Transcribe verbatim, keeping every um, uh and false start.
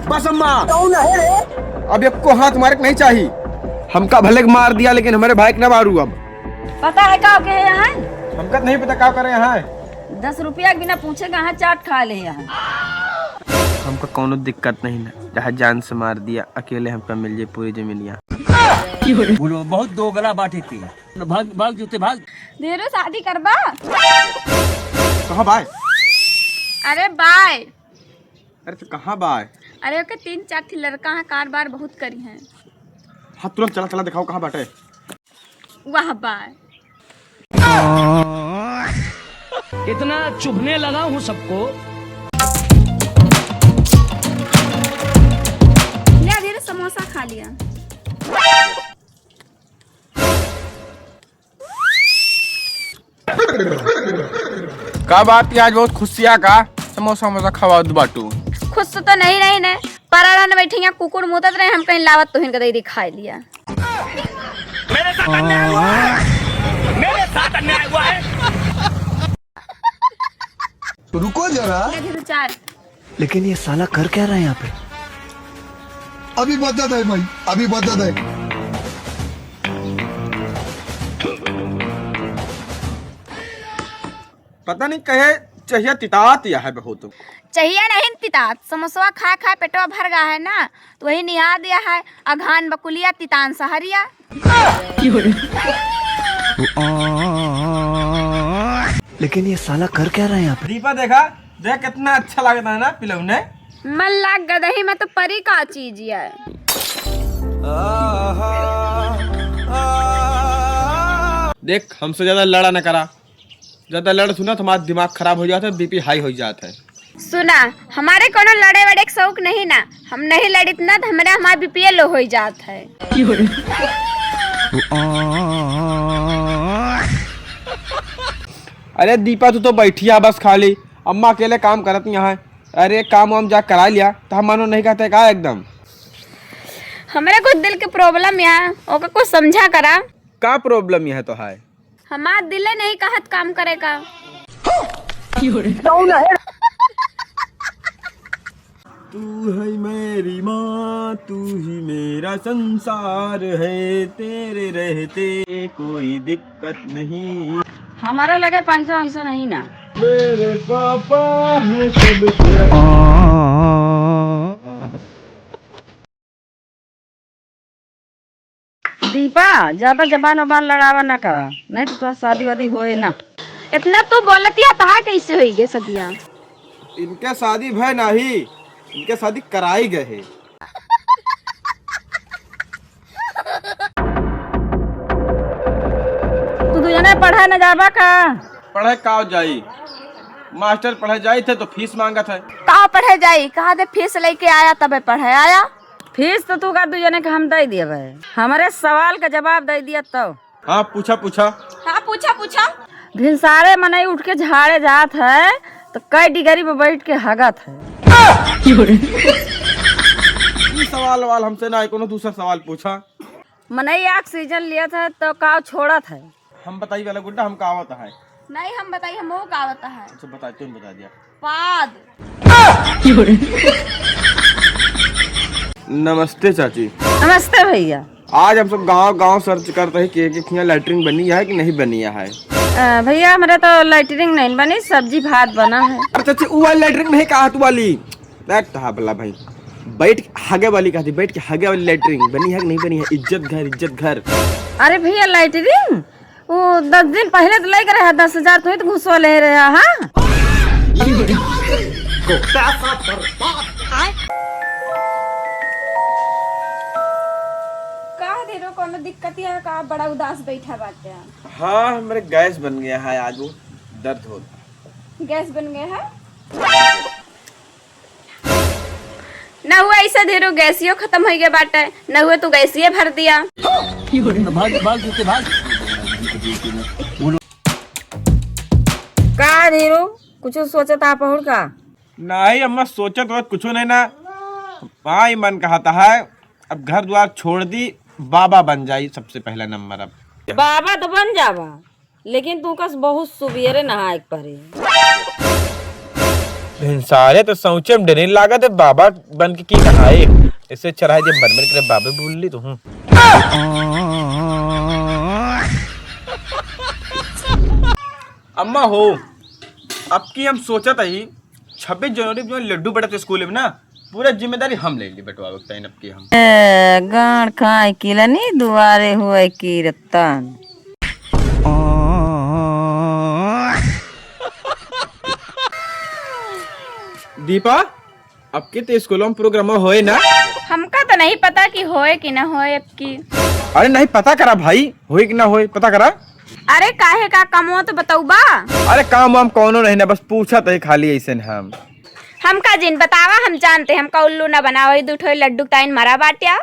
बस अम्मा। कौन है रे? अब एको हाथ मारे के नहीं चाही। हमका भले के मार दिया, लेकिन हमरे भाई के ना मारू अब। पता है का के यहाँ? हमका तो नहीं पता का करे यहाँ। दस रुपया के बिना पूछे कहाँ चाट खा ले यहाँ। हमका कौनो दिक्कत नहीं ना, चाहे जान से मार दिया, अकेले हमका मिल जाए पूरी जमीनिया। बोलो, बहुत दोगला बाटे के। भाग, भाग जूते, भाग। धीरू, शादी करबा? कहाँ बाय? अरे बाय। अरे तो कहाँ बाय? अरे ओके तीन चार ठी लड़का हैं, कार बार बहुत करी हैं। हाँ, तुरंत चला, चला दिखाओ कहाँ बाटे। वाह बाय। इतना चुभने लगा हूँ सबको। ले धीरू, समोसा खा लिया। का बात है, आज बहुत खुशिया का समोसा वमोसा खवावत बाटू? खुश तो नहीं रही ने, पराड़ा न बैठी यहाँ कुकुर मुतत रहे, हम कहीं लावत तुहिन के दे दी खाए लिया। मेरे साथ अन्याय हुआ है, मेरे साथ अन्याय हुआ है। रुको जरा। ले धीरू चार। लेकिन ये साला कर क्या रहा है यहाँ पे? अभी बता दे भाई, अभी बता दे। पता नहीं कहे चहिया तितात या है बहुत। चहिया नहीं तितात, समोसवा खा खा पेटवा भर गया है ना, तो वही निहा दिया है। अघान बकुलिया तितान सहरिया। लेकिन ये साला कर क्या रहा है यहाँ पे? दीपा देखा, देख कितना अच्छा लगता है ना पिलौने। मन लाग गदही में तो परी का चीज है। देख, हमसे ज्यादा लड़ा न करा, ज्यादा लड़ सुना तो हमारा दिमाग खराब हो जाता है, बीपी हाई हो जाता है। सुना, हमारे कोनो लड़े वड़े के शौक नहीं ना, हम नहीं लड़ित ना तो हमारे, हमारा बीपीए लो हो जात है। अरे दीपा, तू तो बैठिया बस खाली, अम्मा अकेले काम करत यहाँ है। अरे काम वाम जा करा लिया तो हम मानो नहीं कहते का एकदम। हमारे कुछ दिल के प्रॉब्लम यहाँ, ओका कुछ समझा करा। का प्रॉब्लम यहाँ तो है? हमार दिले नहीं कहत काम करे का। तू है मेरी माँ, तू ही मेरा संसार है, तेरे रहते कोई दिक्कत नहीं। हमारा लगे पैसा वैसा नहीं ना। मेरे पापा है सब तेरा। दीपा, ज्यादा जबान उबान लड़ावा ना करा, नहीं तो तोहार शादी वादी होए ना। इतना तू बोलतिया, तहार कैसे होई गे सदिया? इनके शादी भय नाही, इनके शादी कराई गए है। तू दू जने पढ़े न जाबा का? पढ़े का जाई? मास्टर पढ़े जाई थे तो फीस मांगत है। का पढ़े जाई? कहा दे फीस लेके आया तबे पढ़े आया। फीस तो तू का दू जने के हम दे दिए भाई। हमारे सवाल का जवाब दे दिया तो। हाँ, पूछा, पूछा। हाँ, पूछा, पूछा। भिनसारे मनई उठ के झाड़े जात है, तो कई डिगरी पे बैठ के हगत है। ई सवाल वाल हमसे ना, कोनो दूसरा सवाल पूछा। मनई ऑक्सीजन लियत है, तो काव छोड़त है? हम बताई वाला गुड्डा, हमका आवत है। नहीं, हम बताई, हमहू का आवत है। अच्छा, बताई, तुम बता दिया। पाद। नमस्ते चाची। नमस्ते भैया। आज हम सब गांव गांव सर्च करते हैं कि, कि यहाँ लैट्रिन बनी है कि नहीं बनी है। अ, भैया, हमरे तो लैट्रिन नहीं बनी, सब्जी भात बना है। अरे चाची, वो वाली लैट्रिन नहीं, कहा तू वाली? देख तहा भला भाई, बैठ के हगे वाली कहती, बैठ के हगे वाली लैट्रिन बनी है कि नहीं बनी है? इज्जत घर, इज्जत घर। अरे भैया, लैट्रिन वो दस दिन पहले तो लेके रहा दस हजार, तू ही तो घुसवा ले रहा, हाँ? का धीरू, कोनो दिक्कत है का? बड़ा उदास बैठा बाटे। हाँ, हमरे गैस बन गया है, आज वो दर्द होता। गैस बन गया है? न हुआ ऐसा धीरू, गैसियो खत्म हो गया बाटे, न हुआ तू गैसिये भर दिया। भाग, भाग, जूते भाग। का धीरू, कुछ सोचत आप और का? नहीं अम्मा, सोचत वोचत कुछ नहीं ना। माई मन कहता है, अब घर द्वार छोड़ दी, बाबा बन जाई सबसे पहला नंबर अब। बाबा तो बन जावा, लेकिन तू कस बहुत सुबेरे नहाए के पड़े। भिनसारे तो सौंचे में डरे लागत है, बाबा बन के की नहाए। इससे अच्छा रहा जब बन बन के बाबे बोल ली तो हूँ। अम्मा हो, अब की हम सोचत ही छब्बीस जनवरी में जो लड्डू बटत स्कूल में ना, पूरा जिम्मेदारी हम ले ली बटवावे के ताईं अब की हम। ए, गांड खाए की लनी दुआरे हुए की रतन। दीपा, अब की तो स्कूलों में प्रोग्राम होए ना? हमका तो नहीं पता कि होए कि ना होए अब की। अरे नहीं, पता करा भाई, होए कि ना होए, पता करा। अरे काहे, का काम हो तो बतौबा? अरे काम वाम कौनो नहीं ना, बस पूछत है खाली ऐसे हम। हमका जिन बतावा, हम जानते, हमका उल्लू ना बनावा, ई दू ठो लड्डू ताईं मरा बाट्या।